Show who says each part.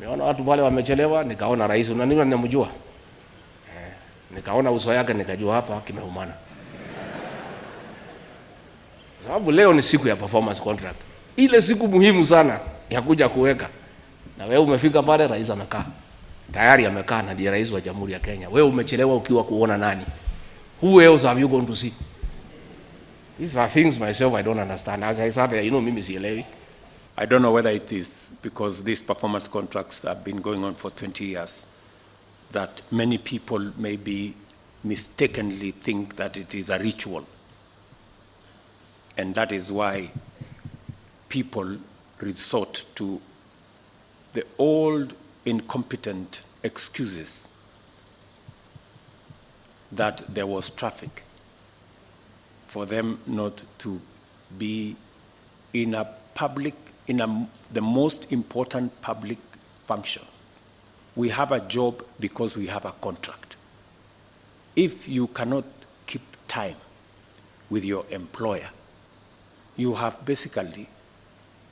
Speaker 1: Nimeona watu pale wamechelewa, nikaona rais, unaniona ninamjua. Nikaona uso yake nikajua hapa kimeumana. Sababu leo ni siku ya performance contract. Ile siku muhimu sana ya kuja kuweka. Na wewe umefika pale, rais amekaa. Tayari amekaa na ndiye rais wa Jamhuri ya Kenya. Wewe umechelewa ukiwa kuona nani? Who else have you gone to see? These are things myself I don't understand. As I said, mimi sielewi.
Speaker 2: I don't know whether it is because these performance contracts have been going on for 20 years that many people maybe mistakenly think that it is a ritual. And that is why people resort to the old incompetent excuses that there was traffic for them not to be in a public, in the most important public function. We have a job because we have a contract. If you cannot keep time with your employer, you have basically